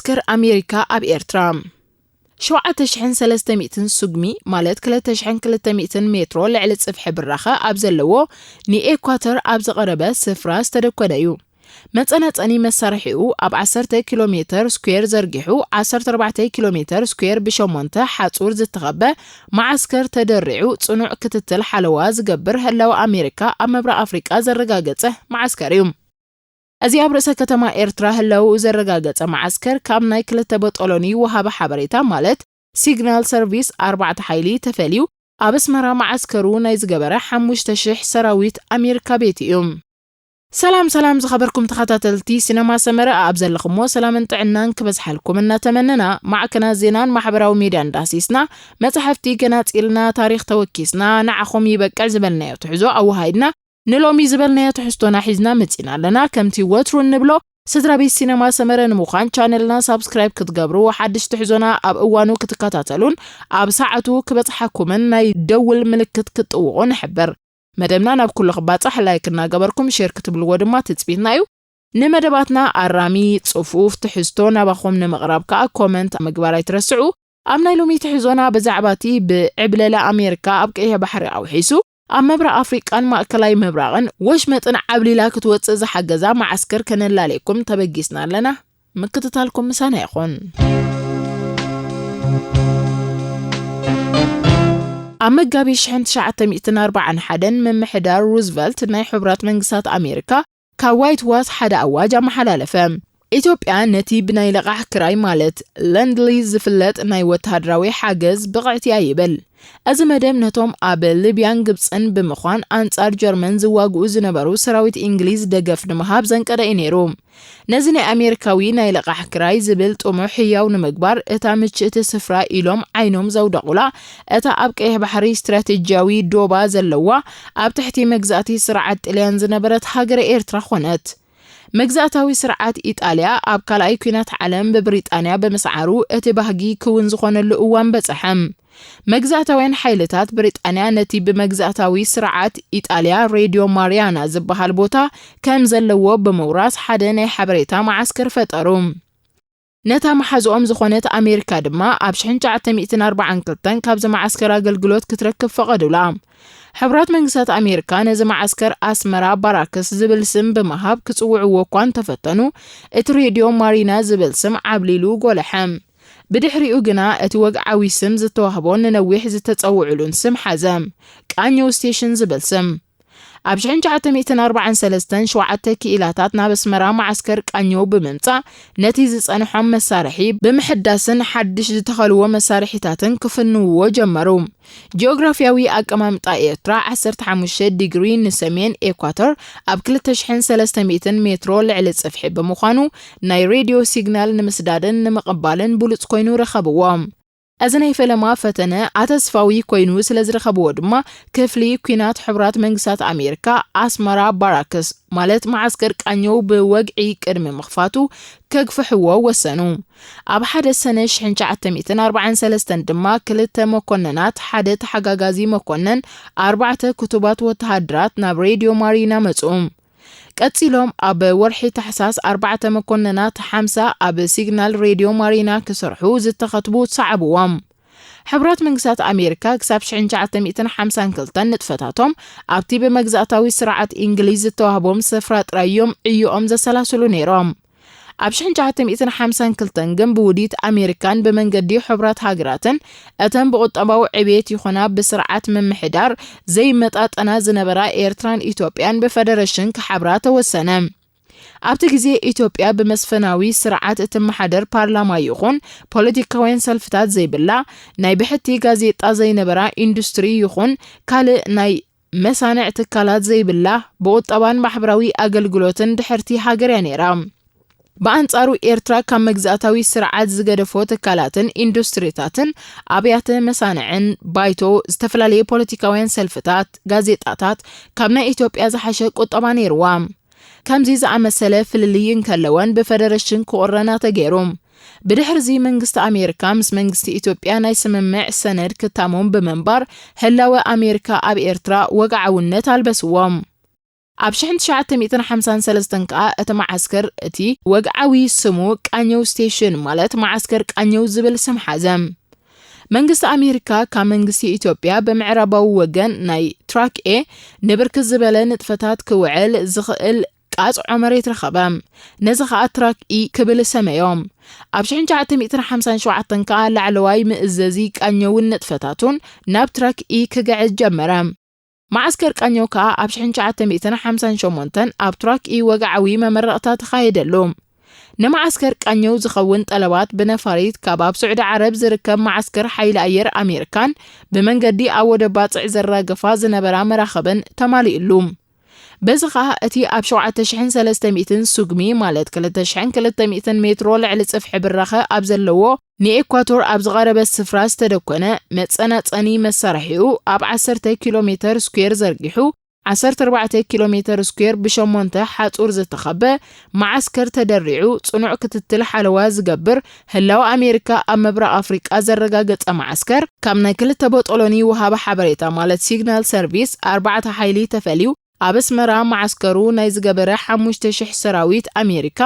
መዓስከር ኣሜሪካ ኣብ ኤርትራ። ሸውዓተ ሽሕን ሰለስተ ሚእትን ሱግሚ፣ ማለት ክልተ ሽሕን ክልተ ሚእትን ሜትሮ ልዕሊ ጽፍሒ ብራኸ ኣብ ዘለዎ፣ ንኤኳተር ኣብ ዝቐረበ ስፍራ ዝተደኮነ እዩ። መጸናጸኒ መሳርሒኡ ኣብ ዓሰርተ ኪሎ ሜተር ስኩዌር ዘርጊሑ፣ ዓሰርተ ኣርባዕተ ኪሎ ሜተር ስኩዌር ብሸሞንተ ሓጹር ዝተኸበ መዓስከር ተደሪዑ፣ ጽኑዕ ክትትል ሓለዋ ዝገብር ህላወ ኣሜሪካ ኣብ ምብራቕ ኣፍሪቃ ዘረጋገጸ መዓስከር እዩ። እዚ ኣብ ርእሰ ከተማ ኤርትራ ህላወኡ ዘረጋገጸ መዓስከር፣ ካብ ናይ ክልተ በጦሎኒ ወሃቢ ሓበሬታ፣ ማለት ሲግናል ሰርቪስ ኣርባዕተ ሓይሊ ተፈልዩ፣ ኣብ ኣስመራ መዓስከሩ ናይ ዝገበረ ሓሙሽተ ሽሕ ሰራዊት ኣሜሪካ ቤት እዩ። ሰላም ሰላም ዝኸበርኩም ተኸታተልቲ ሲነማ ሰመረ፣ ኣብ ዘለኹሞ ሰላምን ጥዕናን ክበዝሓልኩም እናተመነና፣ ማዕከናት ዜናን ማሕበራዊ ሜድያን ዳህሲስና፣ መጻሕፍቲ ገናጺልና፣ ታሪኽ ተወኪስና፣ ንዓኹም ይበቅዕ ዝበልናዮ ትሕዞ ኣወሃሂድና፣ ንሎሚ ዝበልናዮ ትሕዝቶና ሒዝና መጺና ኣለና። ከምቲ ወትሩ እንብሎ፣ ስድራ ቤት ሲነማ ሰመረ ንምዃን ቻነልና ሳብስክራይብ ክትገብሩ፣ ሓድሽ ትሕዞና ኣብ እዋኑ ክትከታተሉን ኣብ ሰዓቱ ክበጽሓኩምን ናይ ደውል ምልክት ክትጥውቑ ንሕብር። መደብና ናብ ኩሉ ክባጻሕ ላይክ እናገበርኩም ሼር ክትብልዎ ድማ ትጽቢትና እዩ። ንመደባትና ኣራሚ፣ ጽፉፍ ትሕዝቶ ናባኹም ንምቕራብ ከኣ ኮመንት ምግባር ኣይትረስዑ። ኣብ ናይ ሎሚ ትሕዞና ብዛዕባ እቲ ብዕብለላ ኣሜሪካ ኣብ ቀይሕ ባሕሪ ኣውሒሱ፣ ኣብ ምብራቕ ኣፍሪቃን ማእከላይ ምብራቕን ወሽመጥን ዓብሊላ ክትወጽእ ዝሓገዛ መዓስከር ከነላልየኩም ተበጊስና ኣለና። ምክትታልኩም ምሳና ይኹን። ኣብ መጋቢት ሽሕን ትሽዓተ ሚእትን ኣርባዓን ሓደን ምምሕዳር ሩዝቨልት ናይ ሕቡራት መንግስታት ኣሜሪካ ካብ ዋይት ዋስ ሓደ ኣዋጅ ኣመሓላለፈ። ኢትዮጵያ ነቲ ብናይ ልቓሕ ክራይ፣ ማለት ለንድሊዝ ዝፍለጥ ናይ ወተሃደራዊ ሓገዝ ብቕዕቲ እያ ይብል። እዚ መደብ ነቶም ኣብ ሊብያን ግብጽን ብምዃን ኣንጻር ጀርመን ዝዋግኡ ዝነበሩ ሰራዊት እንግሊዝ ደገፍ ንምሃብ ዘንቀደ እዩ ነይሩ። ነዚ ናይ ኣሜሪካዊ ናይ ልቓሕ ክራይ ዝብል ጥሙሕ ህያው ንምግባር፣ እታ ምችእቲ ስፍራ ኢሎም ዓይኖም ዘውደቑላ፣ እታ ኣብ ቀይሕ ባሕሪ ስትራቴጂያዊ ዶባ ዘለዋ፣ ኣብ ትሕቲ መግዛእቲ ስርዓት ጥልያን ዝነበረት ሃገረ ኤርትራ ኾነት። መግዛእታዊ ስርዓት ኢጣልያ ኣብ ካልኣይ ኲናት ዓለም ብብሪጣንያ ብምስዓሩ፣ እቲ ባህጊ ክውን ዝኾነሉ እዋን በጸሐ። መግዛእታውያን ሓይልታት ብሪጣንያ ነቲ ብመግዛእታዊ ስርዓት ኢጣልያ ሬድዮ ማሪያና ዝበሃል ቦታ ከም ዘለዎ ብምውራስ፣ ሓደ ናይ ሓበሬታ መዓስከር ፈጠሩ። ነታ መሓዝኦም ዝኾነት ኣሜሪካ ድማ ኣብ ሽሕን ትሽዓተ ሚእትን ኣርባዓን ክልተን ካብዚ መዓስከር ኣገልግሎት ክትረክብ ፈቐዱላ። ሕቡራት መንግስታት ኣሜሪካ ነዚ መዓስከር ኣስመራ ባራክስ ዝብል ስም ብምሃብ ክጽውዕዎ እኳ እንተፈተኑ፣ እቲ ሬድዮ ማሪና ዝብል ስም ዓብሊሉ ጎልሐ። ብድሕሪኡ ግና እቲ ወግዓዊ ስም ዝተዋህቦን ንነዊሕ ዝተጸውዕሉን ስም ሓዘ፣ ቃኘው ስቴሽን ዝብል ስም። ኣብ ሽሕን ትሽዓተ ሚእትን ኣርባዓን ሰለስተን ሸውዓተ ክኢላታት ናብ ኣስመራ መዓስከር ቃኘው ብምምጻእ፣ ነቲ ዝጸንሖም መሳርሒ ብምሕዳስን ሓድሽ ዝተኸልዎ መሳርሒታትን ክፍንውዎ ጀመሩ። ጂኦግራፍያዊ ኣቀማምጣ ኤርትራ፣ ዓሰርተ ሓሙሽተ ዲግሪ ንሰሜን ኤኳቶር፣ ኣብ ክልተ ሽሕን ሰለስተ ሚእትን ሜትሮ ልዕሊ ጽፍሒ ብምዃኑ፣ ናይ ሬድዮ ሲግናል ንምስዳድን ንምቕባልን ብሉጽ ኮይኑ ረኸብዎ። እዚ ናይ ፈለማ ፈተነ ኣተስፋዊ ኮይኑ ስለ ዝረኸብዎ ድማ፣ ክፍሊ ኲናት ሕቡራት መንግስታት ኣሜሪካ ኣስመራ ባራክስ፣ ማለት መዓስከር ቃኘው፣ ብወግዒ ቅድሚ ምኽፋቱ ከግፍሕዎ ወሰኑ። ኣብ ሓደ ሰነ ሽሕን ትሽዓተ ሚእትን ኣርባዓን ሰለስተን ድማ፣ ክልተ መኮንናት፣ ሓደ ተሓጋጋዚ መኮነን፣ ኣርባዕተ ክቱባት ወተሃደራት ናብ ሬድዮ ማሪና መጹ። ቀጺሎም ኣብ ወርሒ ታሕሳስ ኣርባዕተ መኮንናት ሓምሳ ኣብ ሲግናል ሬድዮ ማሪና ክሰርሑ ዝተኸትቡ ሰዓብዎም። ሕቡራት መንግስታት ኣሜሪካ ክሳብ ሽሕን ትሽዓተ ሚእትን ሓምሳን ክልተን ንጥፈታቶም ኣብቲ ብመግዛእታዊ ስርዓት እንግሊዝ ዝተዋህቦም ስፍራ ጥራይ እዮም ዕዮኦም ዘሰላስሉ ነይሮም። ኣብ ሽሕን ትሽዓተ ሚእትን ሓምሳን ክልተን ግን ብውዲት ኣሜሪካን ብመንገዲ ሕቡራት ሃገራትን እተን ብቁጠባዊ ዕቤት ይኹና ብስርዓት ምምሕዳር ዘይመጣጠና ዝነበራ ኤርትራን ኢትዮጵያን ብፈደረሽን ክሓብራ ተወሰነ። ኣብቲ ግዜ ኢትዮጵያ ብመስፍናዊ ስርዓት እትመሓደር ፓርላማ ይኹን ፖለቲካውያን ሰልፍታት ዘይብላ፣ ናይ ብሕቲ ጋዜጣ ዘይነበራ፣ ኢንዱስትሪ ይኹን ካልእ ናይ መሳንዕ ትካላት ዘይብላ፣ ብቁጠባን ማሕበራዊ ኣገልግሎትን ድሕርቲ ሃገር እያ ነይራ። ብኣንጻሩ ኤርትራ ካብ መግዛእታዊ ስርዓት ዝገደፎ ትካላትን ኢንዱስትሪታትን ኣብያተ መሳንዕን ባይቶ፣ ዝተፈላለዩ ፖለቲካውያን ሰልፍታት፣ ጋዜጣታት ካብ ናይ ኢትዮጵያ ዝሓሸ ቁጠባ ነይርዋ። ከምዚ ዝኣመሰለ ፍልልይ እንከለወን ብፈደረሽን ክቑረና ተገይሩ። ብድሕርዚ መንግስቲ ኣሜሪካ ምስ መንግስቲ ኢትዮጵያ ናይ ስምምዕ ሰነድ ክታሞም ብምንባር ህላወ ኣሜሪካ ኣብ ኤርትራ ወግዓውነት ኣልበስዎም። ኣብ ሽሕን ትሽዓተ ሚእትን ሓምሳን ሰለስተን ከኣ እቲ መዓስከር እቲ ወግዓዊ ስሙ ቃኘው ስቴሽን፣ ማለት መዓስከር ቃኘው ዝብል ስም ሓዘ። መንግስቲ ኣሜሪካ ካብ መንግስቲ ኢትዮጵያ ብምዕራባዊ ወገን ናይ ትራክ ኤ ንብርክት ዝበለ ንጥፈታት ክውዕል ዝኽእል ቃጽዖ መሬት ረኸበ። ነዚ ኸኣ ትራክ ኢ ክብል ሰመዮ። ኣብ ሽሕን ትሽዓተ ሚእትን ሓምሳን ሸውዓተን ከኣ ላዕለዋይ ምእዘዚ ቃኘውን ንጥፈታቱን ናብ ትራክ ኢ ክግዕዝ ጀመረ። መዓስከር ቃኘው ከኣ ኣብ ሽሕን ትሽዓተ ሚእትን ሓምሳን ሸሞንተን ኣብ ትራክ ኢ ወግዓዊ መመረቕታ ተኻየደሉ። ንመዓስከር ቃኘው ዝኸውን ጠለባት ብነፋሪት ካብ ኣብ ስዑዲ ዓረብ ዝርከብ መዓስከር ሓይሊ ኣየር ኣሜሪካን ብመንገዲ ኣብ ወደብ ባጽዕ ዘራግፋ ዝነበራ መራኽብን ተማሊኡሉ። በዚ ኸኣ እቲ ኣብ ሸውዓተ ሽሕን ሰለስተ ሚእትን ሱግሚ፣ ማለት ክልተ ሽሕን ክልተ ሚእትን ሜትሮ ልዕሊ ጽፍሒ ብራኸ ኣብ ዘለዎ ንኤኳቶር ኣብ ዝቐረበ ስፍራ ዝተደኮነ መጸናጸኒ መሳርሒኡ ኣብ ዓሰርተ ኪሎ ሜተር ስኩዌር ዘርጊሑ ዓሰርተ ኣርባዕተ ኪሎ ሜተር ስኩዌር ብሸሞንተ ሓጹር ዝተኸበ መዓስከር ተደሪዑ ጽኑዕ ክትትል ሓለዋ ዝገብር ህላወ ኣሜሪካ ኣብ ምብራቕ ኣፍሪቃ ዘረጋገጸ መዓስከር ካብ ናይ ክልተ ቦጦሎኒ ወሃቢ ሓበሬታ ማለት ሲግናል ሰርቪስ ኣርባዕተ ሓይሊ ተፈልዩ ኣብ ኣስመራ መዓስከሩ ናይ ዝገበረ ሓሙሽተ ሽሕ ሰራዊት ኣሜሪካ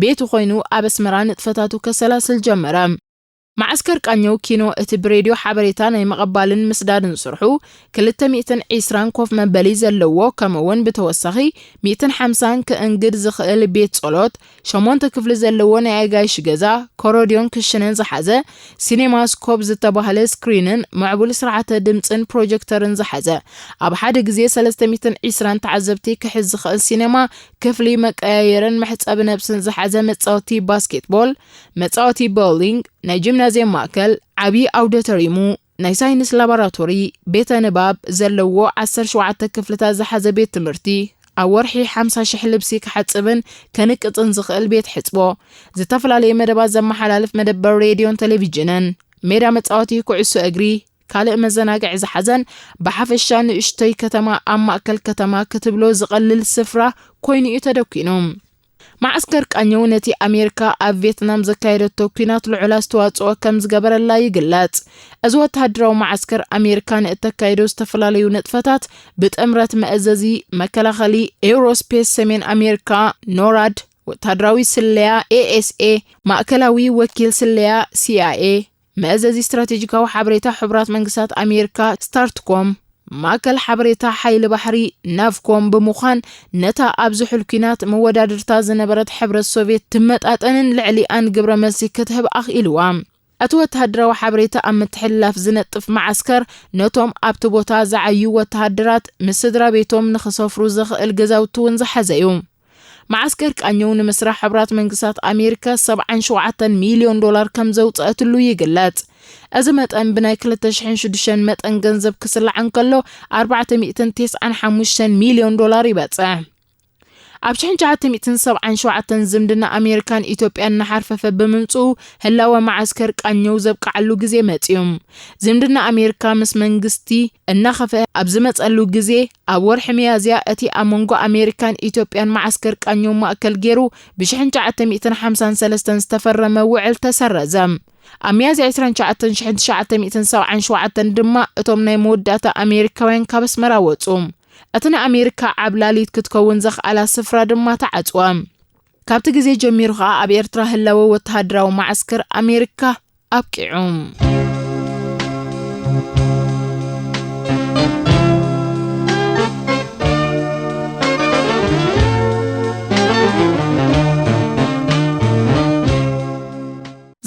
ቤቱ ኮይኑ ኣብ ኣስመራ ንጥፈታቱ ከሰላስል ጀመረ። መዓስከር ቃኘው ኪኖ እቲ ብሬድዮ ሓበሬታ ናይ ምቕባልን ምስዳድን ስርሑ ክልተ ሚእትን ዕስራን ኮፍ መበሊ ዘለዎ ከምኡውን ብተወሳኺ ሚእትን ሓምሳን ክእንግድ ዝኽእል ቤት ጸሎት ሸሞንተ ክፍሊ ዘለዎ ናይ ኣጋይሽ ገዛ ኮሮድዮን ክሽነን ዝሓዘ ሲኔማስኮፕ ዝተባህለ ስክሪንን ምዕቡል ስርዓተ ድምፅን ፕሮጀክተርን ዝሓዘ ኣብ ሓደ ግዜ ሰለስተ ሚእትን ዕስራን ተዓዘብቲ ክሕዝ ዝኽእል ሲኔማ ክፍሊ መቀያየርን መሕጸቢ ነብስን ዝሓዘ መጻወቲ ባስኬትቦል መጻወቲ ቦሊንግ ናይ ጂምናዝየም ማእከል ዓብዪ ኣውደተሪሙ ናይ ሳይንስ ላቦራቶሪ ቤተ ንባብ ዘለዎ ዓሰርተ ሸውዓተ ክፍልታት ዝሓዘ ቤት ትምህርቲ ኣብ ወርሒ ሓምሳ ሽሕ ልብሲ ክሓጽብን ከንቅጽን ዝኽእል ቤት ሕጽቦ ዝተፈላለየ መደባት ዘመሓላልፍ መደበር ሬድዮን ቴሌቪዥንን ሜዳ መጻወቲ ኩዕሶ እግሪ ካልእ መዘናግዒ ዝሓዘን ብሓፈሻ ንእሽቶይ ከተማ ኣብ ማእከል ከተማ ክትብሎ ዝቐልል ስፍራ ኮይኑ እዩ ተደኪኑ። መዓስከር ቃኘው ነቲ ኣሜሪካ ኣብ ቪየትናም ዘካየደቶ ኲናት ልዑል ኣስተዋጽኦ ከም ዝገበረላ ይግለጽ። እዚ ወተሃደራዊ መዓስከር ኣሜሪካ ንእተካይዶ ዝተፈላለዩ ንጥፈታት ብጥምረት መእዘዚ መከላኸሊ ኤውሮስፔስ ሰሜን ኣሜሪካ ኖራድ ወተሃደራዊ ስለያ ኤ ኤስ ኤ ማእከላዊ ወኪል ስለያ ሲ ኣይ ኤ መእዘዚ ስትራቴጂካዊ ሓበሬታ ሕቡራት መንግስታት ኣሜሪካ ስታርትኮም ማእከል ሓበሬታ ሓይሊ ባሕሪ ናቭኮም ብምዃን ነታ ኣብ ዝሑል ኲናት መወዳድርታ ዝነበረት ሕብረት ሶቭየት ትመጣጠንን ልዕሊኣን ግብረ መልሲ ክትህብ ኣኽኢልዋ። እቲ ወተሃደራዊ ሓበሬታ ኣብ ምትሕልላፍ ዝነጥፍ መዓስከር ነቶም ኣብቲ ቦታ ዝዓዩ ወተሃደራት ምስ ስድራ ቤቶም ንኽሰፍሩ ዘኽእል ገዛውቲ እውን ዝሓዘ እዩ። መዓስከር ቃኘው ንምስራሕ ሕቡራት መንግስታት ኣሜሪካ ሰብዓን ሸውዓተን ሚልዮን ዶላር ከም ዘውፅአትሉ ይግለጽ። እዚ መጠን ብናይ ክልተ ሽሕን ሽዱሽተን መጠን ገንዘብ ክስላዕ እንከሎ ኣርባዕተ ሚእትን ተስዓን ሓሙሽተን ሚልዮን ዶላር ይበጽሕ። ኣብ ሽሕን ትሽዓተ ሚእትን ሰብዓን ሸውዓተን ዝምድና ኣሜሪካን ኢትዮጵያን እናሓርፈፈ ብምምፅኡ ህላወ መዓስከር ቃኘው ዘብቃዓሉ ግዜ መፅዩ። ዝምድና ኣሜሪካ ምስ መንግስቲ እናኸፍአ ኣብ ዝመፀሉ ግዜ ኣብ ወርሒ ሚያዝያ እቲ ኣብ መንጎ ኣሜሪካን ኢትዮጵያን መዓስከር ቃኘው ማእከል ገይሩ ብ ሽሕን ትሽዓተ ሚእትን ሓምሳን ሰለስተን ዝተፈረመ ውዕል ተሰረዘ። ኣብ ሚያዝያ ዕስራን ትሽዓተን ሽሕን ትሽዓተ ሚእትን ሰብዓን ሸውዓተን ድማ እቶም ናይ መወዳእታ ኣሜሪካውያን ካብ ኣስመራ ወጹ። እቲ ንኣሜሪካ ዓብላሊት ክትከውን ዘኽኣላ ስፍራ ድማ ተዓጽወ። ካብቲ ግዜ ጀሚሩ ኸኣ ኣብ ኤርትራ ህላወ ወተሃደራዊ መዓስከር ኣሜሪካ ኣብቂዑ።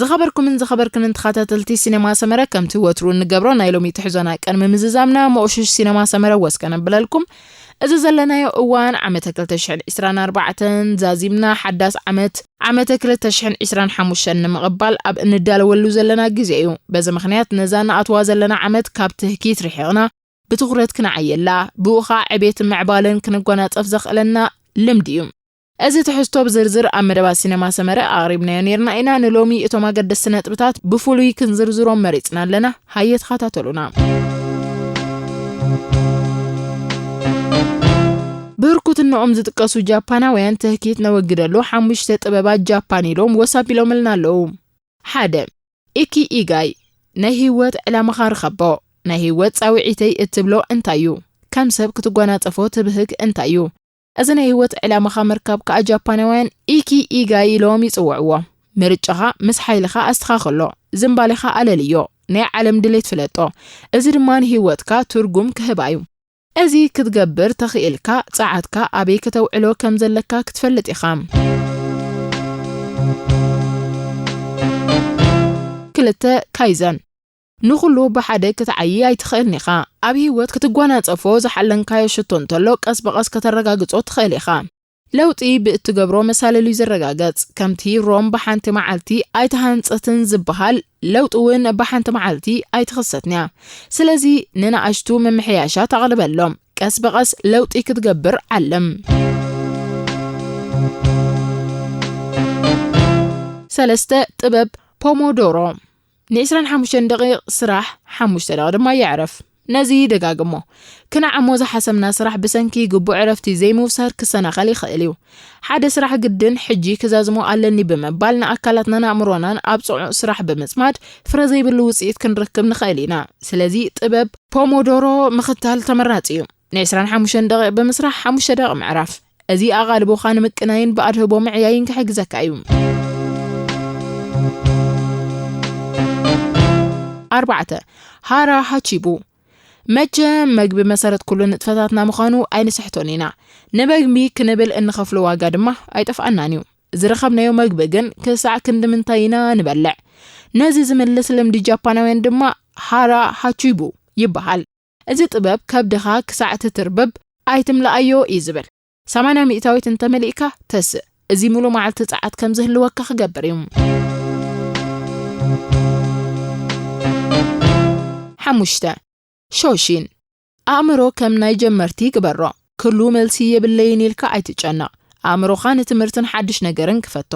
ዝኸበርኩምን ዝኸበርክንን ተኸታተልቲ ሲነማ ሰመረ፣ ከምቲ ወትሩ እንገብሮ ናይ ሎሚ ትሕዞና ቅድሚ ምዝዛምና፣ መቑሽሽ ሲነማ ሰመረ ወስከ ነብለልኩም። እዚ ዘለናዮ እዋን ዓመተ ክልተ ሽሕን ዕስራን ኣርባዕተን ዛዚምና ሓዳስ ዓመት፣ ዓመተ ክልተ ሽሕን ዕስራን ሓሙሽተን ንምቕባል ኣብ እንዳለወሉ ዘለና ግዜ እዩ። በዚ ምኽንያት ነዛ ንኣትዋ ዘለና ዓመት ካብ ትህኪት ርሒቕና ብትኹረት ክንዓየላ፣ ብኡ ኸኣ ዕቤትን ምዕባለን ክንጎናጸፍ ዘኽእለና ልምዲ እዩ። እዚ ትሕዝቶ ብዝርዝር ኣብ መደባት ሲነማ ሰመረ ኣቕሪብናዮ ኔርና ኢና። ንሎሚ እቶም ኣገደስቲ ነጥብታት ብፍሉይ ክንዝርዝሮም መሪጽና ኣለና። ሃየ ተኸታተሉና። ብህርኩትንኦም ዝጥቀሱ ጃፓናውያን ትህኪት ነወግደሉ ሓሙሽተ ጥበባት ጃፓን ኢሎም ወስ ኣቢሎምልና ኣለዉ። ሓደ፣ ኢኪ ኢጋይ፣ ናይ ህይወት ዕላማኻ ርኸቦ። ናይ ህይወት ጻውዒተይ እትብሎ እንታይ እዩ? ከም ሰብ ክትጎናጸፎ ትብህግ እንታይ እዩ? እዚ ናይ ህይወት ዕላማኻ ምርካብ ከኣ ጃፓናውያን ኢኪ ኢጋይ ኢሎም ይጽውዕዎ። ምርጫኻ ምስ ሓይልኻ ኣስተኻኽሎ፣ ዝንባሌኻ ኣለልዮ፣ ናይ ዓለም ድሌት ፍለጦ። እዚ ድማ ንህይወትካ ትርጉም ክህባ እዩ። እዚ ክትገብር ተኽኢልካ፣ ጸዓትካ ኣበይ ከተውዕሎ ከም ዘለካ ክትፈልጥ ኢኻ። ክልተ፣ ካይዘን። ንኹሉ ብሓደ ክትዓዪ ኣይትኽእልን ኢኻ። ኣብ ህይወት ክትጓናጸፎ ዝሓለንካዮ ሽቶ እንተሎ፣ ቀስ ብቐስ ከተረጋግጾ ትኽእል ኢኻ። ለውጢ ብእትገብሮ መሳለል እዩ ዝረጋገጽ። ከምቲ ሮም ብሓንቲ መዓልቲ ኣይተሃንጸትን ዝበሃል፣ ለውጢ እውን ብሓንቲ መዓልቲ ኣይትኽሰትን እያ። ስለዚ ንንኣሽቱ ምምሕያሻት ኣቕልበሎም። ቀስ ብቐስ ለውጢ ክትገብር ዓለም። ሰለስተ፣ ጥበብ ፖሞዶሮ። ን25 ደቂቕ ስራሕ፣ ሓሙሽተ ደቂቕ ድማ የዕርፍ። ነዚ ደጋግሞ። ክንዓሞ ዝሓሰብና ስራሕ ብሰንኪ ግቡእ ዕረፍቲ ዘይምውሳድ ክሰናኸል ይኽእል እዩ። ሓደ ስራሕ ግድን ሕጂ ክዛዝሞ ኣለኒ ብምባል ንኣካላትናን ኣእምሮናን ኣብ ጽዑቕ ስራሕ ብምጽማድ ፍረ ዘይብሉ ውጽኢት ክንረክብ ንኽእል ኢና። ስለዚ ጥበብ ፖሞዶሮ ምኽታል ተመራጺ እዩ። ን25 ደቂቕ ብምስራሕ፣ ሓሙሽተ ደቂቕ ምዕራፍ። እዚ ኣቓልቦኻ ንምቅናይን ብኣድህቦ ምዕያይን ክሕግዘካ እዩ። ኣርባዕተ፣ ሃራ ሃቺቡ። መቸም መግቢ መሰረት ኩሉ ንጥፈታትና ምዃኑ ኣይንስሕቶን ኢና። ንመግቢ ክንብል እንኸፍሎ ዋጋ ድማ ኣይጠፍኣናን እዩ። ዝረኸብናዮ መግቢ ግን ክሳዕ ክንዲ ምንታይ ኢና ንበልዕ? ነዚ ዝምልስ ልምዲ ጃፓናውያን ድማ ሃራ ሃቺቡ ይበሃል። እዚ ጥበብ ከብድኻ ክሳዕ ትትርብብ ኣይትምልኣዮ እዩ ዝብል። 80 ሚእታዊት እንተመሊእካ ተስእ። እዚ ሙሉ መዓልቲ ጸዓት ከም ዝህልወካ ክገብር እዩ። ሓሙሽተ፣ ሾሺን። ኣእምሮ ከም ናይ ጀመርቲ ግበሮ። ክሉ መልሲ የብለይን ኢልካ ኣይትጨነቕ። ኣእምሮኻ ንትምህርትን ሓድሽ ነገርን ክፈቶ።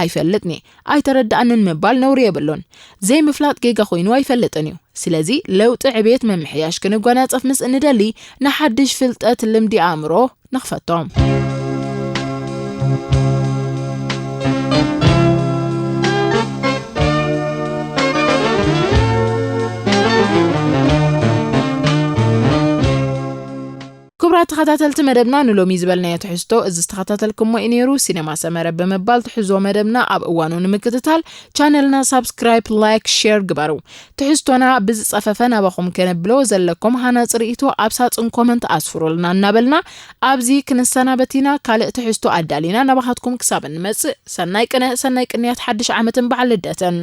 ኣይፈልጥኒ፣ ኣይተረዳእንን ምባል ነውሪ የብሉን። ዘይምፍላጥ ጌጋ ኮይኑ ኣይፈልጥን እዩ። ስለዚ ለውጢ ዕቤት ምምሕያሽ ክንጓናጸፍ ምስ እንደሊ ንሓድሽ ፍልጠት ልምዲ ኣእምሮ ንኽፈቶ። ክቡራት ተኸታተልቲ መደብና፣ ንሎሚ ዝበልናዮ ትሕዝቶ እዚ ዝተኸታተልኩሞ እዩ ነይሩ። ሲነማ ሰመረ ብምባል ትሕዞ መደብና ኣብ እዋኑ ንምክትታል ቻነልና ሳብስክራይብ፣ ላይክ፣ ሼር ግበሩ። ትሕዝቶና ብዝጸፈፈ ናባኹም ከነብሎ ዘለኩም ሃናጺ ርእይቶ ኣብ ሳጽን ኮመንት ኣስፍሩልና እናበልና ኣብዚ ክንሰናበት ኢና። ካልእ ትሕዝቶ ኣዳሊና ናባኻትኩም ክሳብ እንመጽእ ሰናይ ቅነ፣ ሰናይ ቅንያት ሓድሽ ዓመትን በዓል ልደትን።